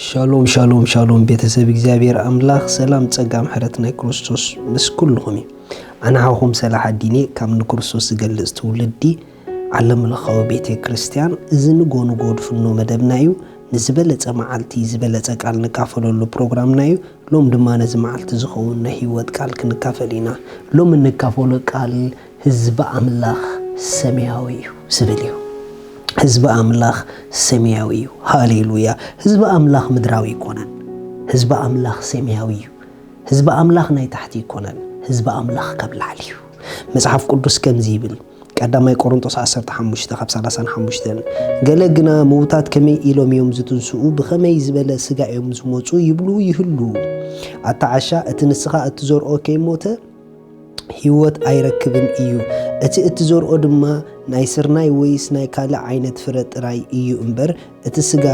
ሻሎም ሻሎም ሻሎም፣ ቤተሰብ እግዚኣብሔር ኣምላኽ፣ ሰላም ጸጋ ምሕረት ናይ ክርስቶስ ምስ ኩልኹም እዩ። ኣነ ሓውኹም ሰላሓዲን እየ፣ ካብ ንክርስቶስ ዝገልጽ ትውልዲ ዓለም ለኻዊ ቤተ ክርስቲያን። እዚ ንጎ ንጎ ድፍኖ መደብና እዩ። ንዝበለጸ መዓልቲ ዝበለጸ ቃል ንካፈለሉ ፕሮግራምና እዩ። ሎም ድማ ነዚ መዓልቲ ዝኸውን ናይ ህይወት ቃል ክንካፈል ኢና። ሎም እንካፈሎ ቃል ህዝቢ ኣምላኽ ሰማያዊ እዩ ዝብል እዩ። ህዝቢ ኣምላኽ ሰማያዊ እዩ። ሃሌሉያ። ህዝቢ ኣምላኽ ምድራዊ ኣይኮነን። ህዝቢ ኣምላኽ ሰማያዊ እዩ። ህዝቢ ኣምላኽ ናይ ታሕቲ ኣይኮነን። ህዝቢ ኣምላኽ ካብ ላዕሊ እዩ። መጽሓፍ ቅዱስ ከምዚ ይብል፣ ቀዳማይ ቆሮንቶስ ዓሰርተ ሓሙሽተ ካብ ሰላሳን ሓሙሽተን፣ ገለ ግና ምውታት ከመይ ኢሎም እዮም ዝትንስኡ፣ ብኸመይ ዝበለ ስጋ እዮም ዝመጹ ይብሉ ይህሉ። ኣታ ዓሻ፣ እቲ ንስኻ እትዘርኦ ከይሞተ ህይወት ኣይረክብን እዩ። እቲ እትዘርኦ ድማ ናይ ስርናይ ወይስ ናይ ካልእ ዓይነት ፍረ ጥራይ እዩ እምበር፣ እቲ ስጋ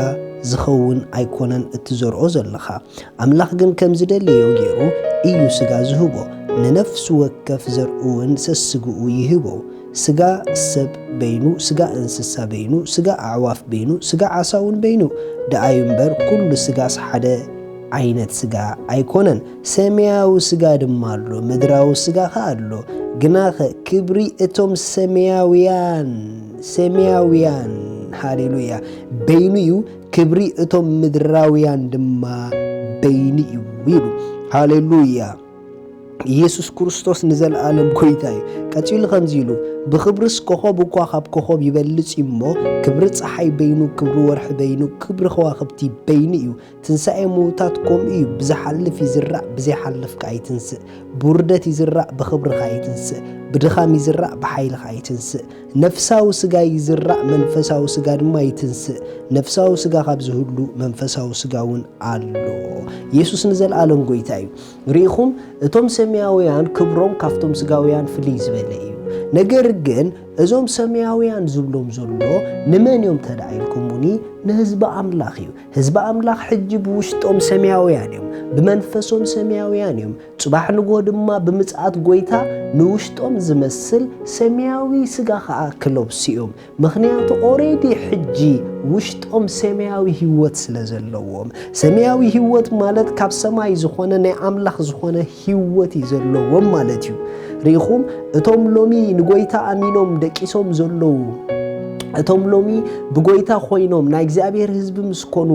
ዝኸውን ኣይኮነን እትዘርኦ ዘለኻ። ኣምላኽ ግን ከም ዝደለዮ ገይሩ እዩ ስጋ ዝህቦ፣ ንነፍሲ ወከፍ ዘርኡውን ሰስግኡ ይህቦ። ስጋ ሰብ በይኑ፣ ስጋ እንስሳ በይኑ፣ ስጋ ኣዕዋፍ በይኑ፣ ስጋ ዓሳ እውን በይኑ ደኣዩ እምበር፣ ኩሉ ስጋስ ሓደ ዓይነት ስጋ ኣይኮነን። ሰማያዊ ስጋ ድማ ኣሎ፣ ምድራዊ ስጋ ኸኣ ኣሎ። ግናኸ ክብሪ እቶም ሰማያውያን፣ ሰማያውያን፣ ሃሌሉያ፣ በይኑ እዩ፣ ክብሪ እቶም ምድራውያን ድማ በይኑ እዩ ይብሉ። ሃሌሉያ። ኢየሱስ ክርስቶስ ንዘለኣለም ጐይታ እዩ። ቀጺሉ ከምዚ ኢሉ፣ ብኽብርስ ኮኾብ እኳ ካብ ኮኾብ ይበልጽ እዩ እሞ፣ ክብሪ ጸሓይ በይኑ፣ ክብሪ ወርሒ በይኑ፣ ክብሪ ከዋኽብቲ በይኑ እዩ። ትንሳኤ ምዉታት ከምኡ እዩ። ብዝሓልፍ ይዝራእ፣ ብዘይሓልፍ ከኣ ይትንስእ። ብውርደት ይዝራእ፣ ብኽብሪ ከኣ ይትንስእ። ብድኻም ይዝራእ፣ ብሓይሊ ከኣ ይትንስእ። ነፍሳዊ ስጋ ይዝራእ፣ መንፈሳዊ ስጋ ድማ ይትንስእ። ነፍሳዊ ስጋ ካብ ዝህሉ፣ መንፈሳዊ ስጋ እውን ኣሎ። ኢየሱስ ንዘለኣለም ጐይታ እዩ። ርኢኹም፣ እቶም ሰማያውያን ክብሮም ካብቶም ስጋውያን ፍልይ ዝበለ እዩ። ነገር ግን እዞም ሰማያውያን ዝብሎም ዘሎ ንመን እዮም ተዳ ኢልኩምኒ? ንህዝቢ ኣምላኽ እዩ። ህዝቢ ኣምላኽ ሕጂ ብውሽጦም ሰማያውያን እዮም፣ ብመንፈሶም ሰማያውያን እዮም። ጽባሕ ንግሆ ድማ ብምጽኣት ጐይታ ንውሽጦም ዝመስል ሰማያዊ ስጋ ኸኣ ክለብሱ እዮም። ምኽንያቱ ኦሬዲ ሕጂ ውሽጦም ሰማያዊ ህይወት ስለ ዘለዎም። ሰማያዊ ህይወት ማለት ካብ ሰማይ ዝኾነ ናይ ኣምላኽ ዝኾነ ህይወት እዩ ዘለዎም ማለት እዩ። ርኢኹም፣ እቶም ሎሚ ንጎይታ ኣሚኖም ደቂሶም ዘለዉ፣ እቶም ሎሚ ብጎይታ ኮይኖም ናይ እግዚኣብሔር ህዝቢ ምስ ኮኑ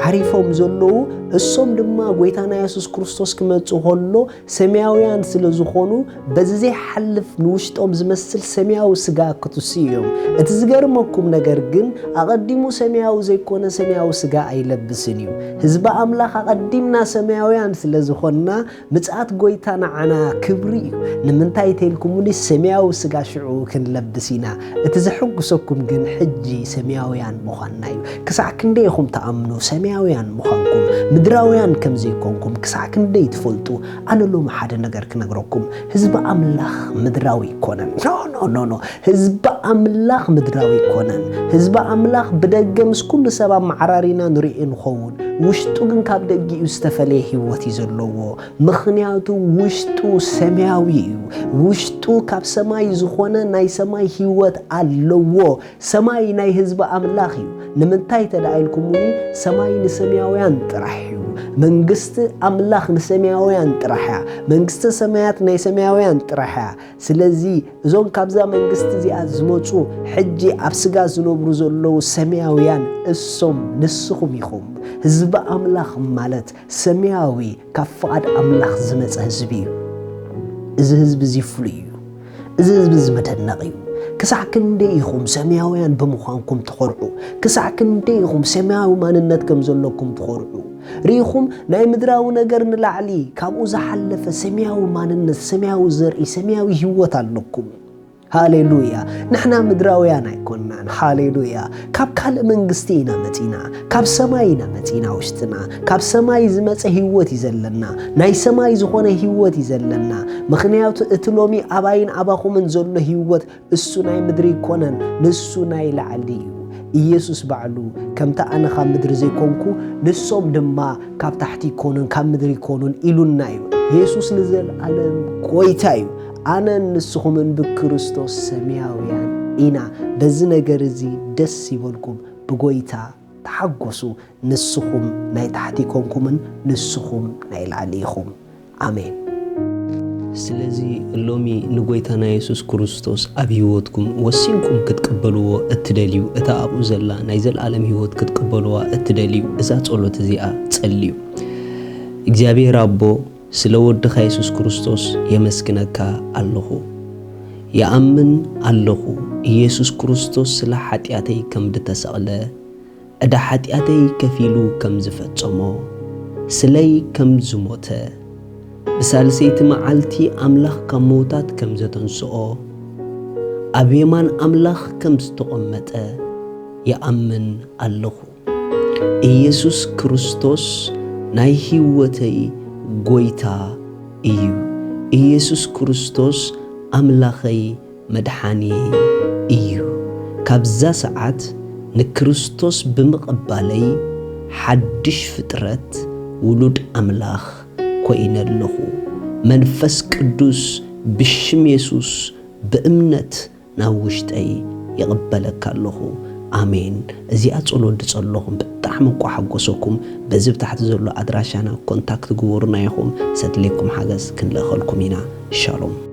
ዓሪፎም ዘለዉ፣ እሶም ድማ ጎይታና የሱስ ክርስቶስ ክመጽእ ከሎ ሰማያውያን ስለ ዝኾኑ፣ በዚ ዘይሓልፍ ንውሽጦም ዝመስል ሰማያዊ ስጋ ክትስኡ እዮም። እቲ ዝገርመኩም ነገር ግን፣ ኣቐዲሙ ሰማያዊ ዘይኮነ ሰማያዊ ስጋ ኣይለብስን እዩ። ህዝቢ ኣምላኽ ኣቐዲምና ሰማያውያን ስለ ዝኾንና፣ ምጽኣት ጐይታ ንዓና ክብሪ እዩ። ንምንታይ ተልኩምኒ፣ ሰማያዊ ስጋ ሽዑ ክንለብስ ኢና። እቲ ዘሐጉሰኩም ግን ሕጂ ሰማያውያን ምዃንና እዩ። ክሳዕ ክንደይ ኢኹም ትኣምኑ ሰማያውያን ምዃንኩም? ምድራውያን ከም ዘይኮንኩም ክሳዕ ክንደይ ትፈልጡ? ኣነ ሎሚ ሓደ ነገር ክነግረኩም። ህዝቢ ኣምላኽ ምድራዊ ኣይኮነን። ኖ፣ ኖ፣ ኖ፣ ኖ። ህዝቢ ኣምላኽ ምድራዊ ኣይኮነን። ህዝቢ ኣምላኽ ብደገ ምስ ኩሉ ሰብ ኣመዓራሪና ንርእዮ ንኸውን። ውሽጡ ግን ካብ ደጊኡ ዝተፈለየ ህይወት እዩ ዘለዎ። ምኽንያቱ ውሽጡ ሰማያዊ እዩ። ውሽጡ ካብ ሰማይ ዝኾነ ናይ ሰማይ ህይወት ኣለዎ። ሰማይ ናይ ህዝቢ ኣምላኽ እዩ። ንምንታይ ተደኣ ኢልኩምኒ፣ ሰማይ ንሰማያውያን ጥራሕ እዩ። መንግስቲ ኣምላኽ ንሰማያውያን ጥራሕ እያ። መንግስተ ሰማያት ናይ ሰማያውያን ጥራሕ እያ። ስለዚ እዞም ካብዛ መንግስቲ እዚኣ ዝመጹ፣ ሕጂ ኣብ ስጋ ዝነብሩ ዘለዉ ሰማያውያን፣ እሶም ንስኹም ኢኹም። ህዝቢ ኣምላኽ ማለት ሰማያዊ፣ ካብ ፍቓድ ኣምላኽ ዝመጸ ህዝቢ እዩ። እዚ ህዝቢ እዚ ፍሉይ እዩ። እዚ ህዝቢ እዚ መደነቒ እዩ። ክሳዕ ክንደይ ኢኹም ሰማያውያን ብምዃንኩም ትኾርዑ? ክሳዕ ክንደይ ኢኹም ሰማያዊ ማንነት ከም ዘለኩም ትኾርዑ? ርኢኹም፣ ናይ ምድራዊ ነገር ንላዕሊ፣ ካብኡ ዝሓለፈ ሰማያዊ ማንነት፣ ሰማያዊ ዘርኢ፣ ሰማያዊ ህይወት ኣለኩም። ሃሌሉያ። ንሕና ምድራውያን ኣይኮንናን። ሃሌሉያ። ካብ ካልእ መንግስቲ ኢና መጺና። ካብ ሰማይ ኢና መጺና ውሽጥና። ካብ ሰማይ ዝመጸ ህይወት እዩ ዘለና። ናይ ሰማይ ዝኾነ ህይወት እዩ ዘለና። ምኽንያቱ እቲ ሎሚ ኣባይን ኣባኹምን ዘሎ ህይወት እሱ ናይ ምድሪ ኣይኮነን። ንሱ ናይ ላዕሊ እዩ። ኢየሱስ ባዕሉ፣ "ከምቲ ኣነ ካብ ምድሪ ዘይኮንኩ፣ ንሶም ድማ ካብ ታሕቲ ኣይኮኑን፣ ካብ ምድሪ ኣይኮኑን" ኢሉና እዩ። የሱስ ንዘለኣለም ጐይታ እዩ። ኣነን ንስኹምን ብክርስቶስ ሰማያውያን ኢና። በዚ ነገር እዚ ደስ ይበልኩም፣ ብጐይታ ተሓጎሱ፣ ንስኹም ናይ ታሕቲ ኣይኮንኩምን፣ ንስኹም ናይ ላዕሊ ኢኹም። ኣሜን። ስለዚ ሎሚ ንጎይታና የሱስ ክርስቶስ ኣብ ህይወትኩም ወሲንኩም ክትቅበልዎ እትደልዩ፣ እታ ኣብኡ ዘላ ናይ ዘለኣለም ህይወት ክትቅበልዋ እትደልዩ፣ እዛ ጸሎት እዚኣ ጸልዩ። እግዚኣብሔር ኣቦ፣ ስለ ወድኻ የሱስ ክርስቶስ የመስግነካ ኣለኹ። ይኣምን ኣለኹ፣ ኢየሱስ ክርስቶስ ስለ ሓጢኣተይ ከም ዝተሰቕለ፣ ዕዳ ሓጢኣተይ ከፊሉ ከም ዝፈጸሞ፣ ስለይ ከም ዝሞተ፣ ብሳልሰይቲ መዓልቲ ኣምላኽ ካብ ምዉታት ከም ዘተንስኦ፣ ኣብ የማን ኣምላኽ ከም ዝተቐመጠ ይኣምን ኣለኹ። ኢየሱስ ክርስቶስ ናይ ህይወተይ ጎይታ እዩ። ኢየሱስ ክርስቶስ ኣምላኸይ መድሓንየይ እዩ። ካብዛ ሰዓት ንክርስቶስ ብምቕባለይ ሓድሽ ፍጥረት፣ ውሉድ ኣምላኽ ኮይነ ኣለኹ። መንፈስ ቅዱስ ብሽም የሱስ ብእምነት ናብ ውሽጠይ ይቕበለካ ኣለኹ። ኣሜን። እዚኣ ጸሎት ዝጸለኹም ብጣዕሚ እንኳ ሓጎሰኩም። በዚ ብታሕቲ ዘሎ ኣድራሻና ኮንታክት ግበሩና ኢኹም። ሰድሌኩም ሓገዝ ክንልእኸልኩም ኢና። ሻሎም።